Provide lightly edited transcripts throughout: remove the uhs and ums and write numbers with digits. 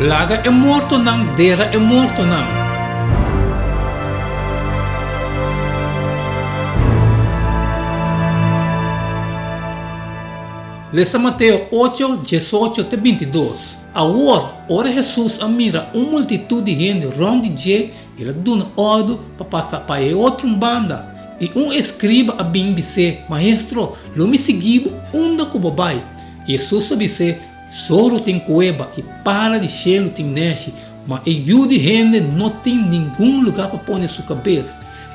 Laga e mortonan dera e mortonan. Lesa Mateo ocho, diesocho te bintidos. Awor, ora Hesus a mira un multitut di hende rònt di dje, el a duna òrdu pa pasa pa e otro un banda. I un eskriba a bin bis'é, Maestro, lo mi sigui bo unda ku bo bai. I Hesus a bis'é, Zoro tin kueba i para di shelu tin nèshi, ma e Yu di hende no tin ningun lugá pa pone su kabes.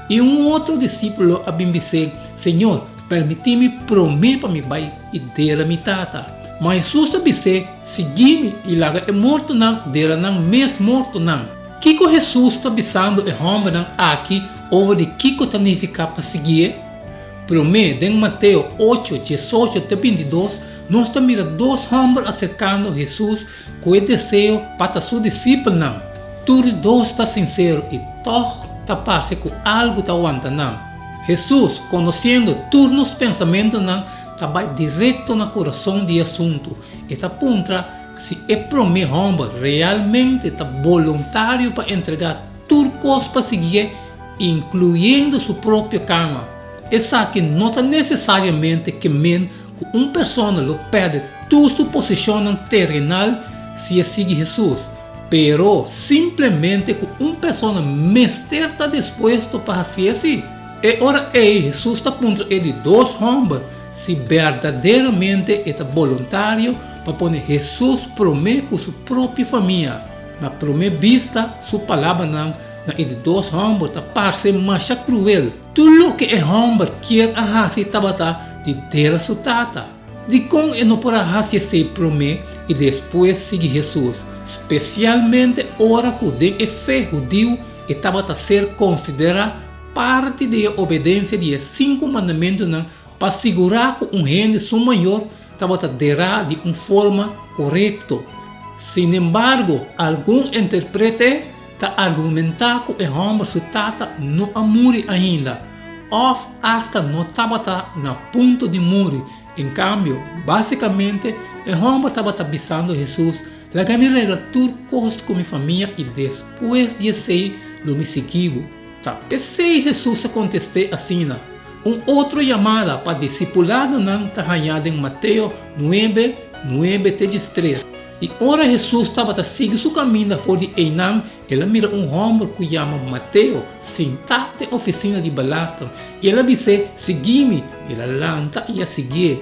I un otro disípulo a bin bis'é, Señor, permití mi promé pa mi bai i dera mi tata. Ma Hesus a bis'é, Sigui mi i laga e mortonan dera nan mes mortonan. Kiko Hesus ta bisando e hòmbernan aki over di kiko ta nifiká pa siguié? Promé, den Mateo ocho, diesocho te bintidos, nos ta mira dos hòmber aserkando Hesus ku e deseo pa ta su disipelnan. Tur di dos ta sinsero i tòg ta parse ku algu ta wanta nan. Hesus, konosiendo tur nos pensamentunan, ta bai direkto na kurason di e asuntu. E ta puntra si e promé hòmber realmente ta boluntario pa entregá tur kos pa siguié, inkluyendo su propio kama. Esaki no ta nesesariamente ke men ku un persona lo pèrdè tur su posishonnan terenal si e sigui Hesus, pero simplemente ku un persona mester ta dispuesto pa hasié si. E ora ei Hesus ta puntra e di dos hòmber si berdaderamente e ta boluntario pa pone Hesus promé ku su propio famia. Na promé bista su palabranan na e di dos hòmber ta parse masha kruel. Tur loke e hòmber kier a hasi tabata di dera su tata. Dikon e no por a hasi esei promé i despues sigui Hesus, spesialmente ora ku den e fe hudiu e tabata ser konsiderá parti di e obedensia di e sinku mandamentunan pa sigurá ku un hende su mayor tabata derá di un forma korekto? Sinembargo, algun interprete ta argumentá ku e hòmber su tata no a muri ainda òf asta no tabata na punto di muri. En kambio, básikamente e hòmber tabata bisando Hesus, Laga mi regla tur kos ku mi famia i despues di esei lo mi sigui bo. Ta p'esei Hesus a kontest'é asina. Un otro yamada pa disipuladonan ta hañá den Mateo nuebe, nuebe te diestres. I ora Hesus tabata sigui su kaminda for di einan, el a mira un hòmber ku yama Mateo sintá den ofisina di belasting, i el a bis'é, Sigui mi. El a lanta i a siguié.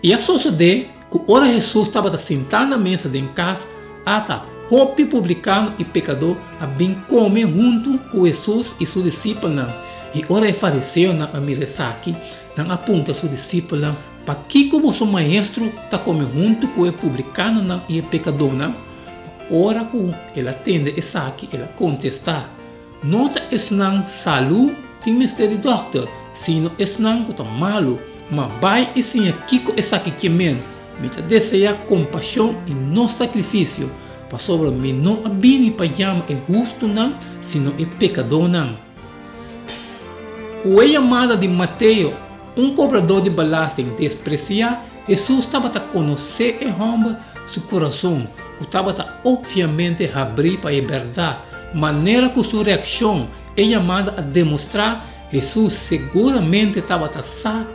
I a sosodé ku ora Hesus tabata sintá na mesa den kas, ata hopi publikano i pekadó a bin kome huntu ku Hesus i su disipelnan. I ora e fariseonan a mira esaki, nan a puntra su disipelnan, Pakiko boso maestro ta kome huntu ku e publikanonan i e pekadónan? Ma ora ku el a tende esaki, el a kontestá, No ta esnan salú tin mester di dòkter, sino esnan ku ta malu. Ma bai i siña kiko esaki ke men, Mi ta deseá kompashon i no sakrifisio, pasobra mi no a bini pa yama e hustunan, sino e pekadónan. Ku e yamada di Mateo, un kobradó di belasting despresiá, Hesus tabata konosé e hòmber su kurason, ku tabata opviamente habrí pa e bèrdat. Manera ku su reakshon e yamada a demostrá, Hesus seguramente tabata sa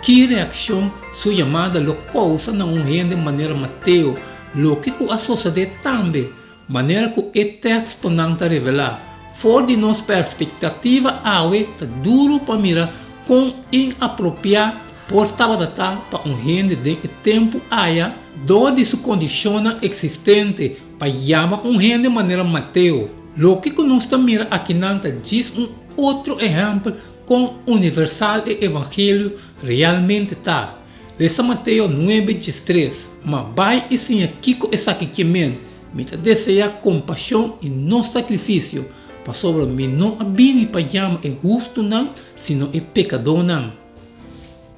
ki reakshon su yamada lo kousa na un hende manera Mateo, loke ku a sosodé tambe. Manera ku e tekstonan ta revelá, for di nos perspektativa awe ta duru pa mira kon inapropiá por tabata ta pa un hende den e tempu aya dor di su kondishonnan eksistente pa yama un hende manera Mateo. Loke ku nos ta mira akinan ta djis un otro ehèmpel kon universal e evangelio realmente ta. Lesa Mateo nuebe diestres. Ma bai i siña kiko esaki ke men, Mi ta deseá kompashon i no sakrifisio, pasobra mi no a bini pa yama e hustunan, sino e pekadónan.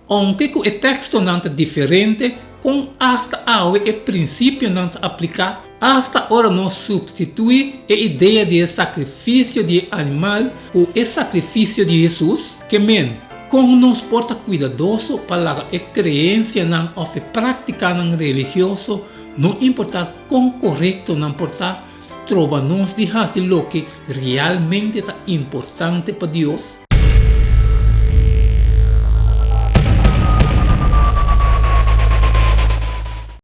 Ounke ku e tekstonan ta diferente, kon asta awe e prinsipionan ta apliká? Asta ora nos supstituí e idea di e sakrifisio di e animal ku e sakrifisio di Hesus, ke men, kon nos por ta kuidadoso pa laga e kreensianan òf e práktikanan religioso, no importá kon korekto nan por ta? stroba nos di hasi loke realmente ta importante pa Dios?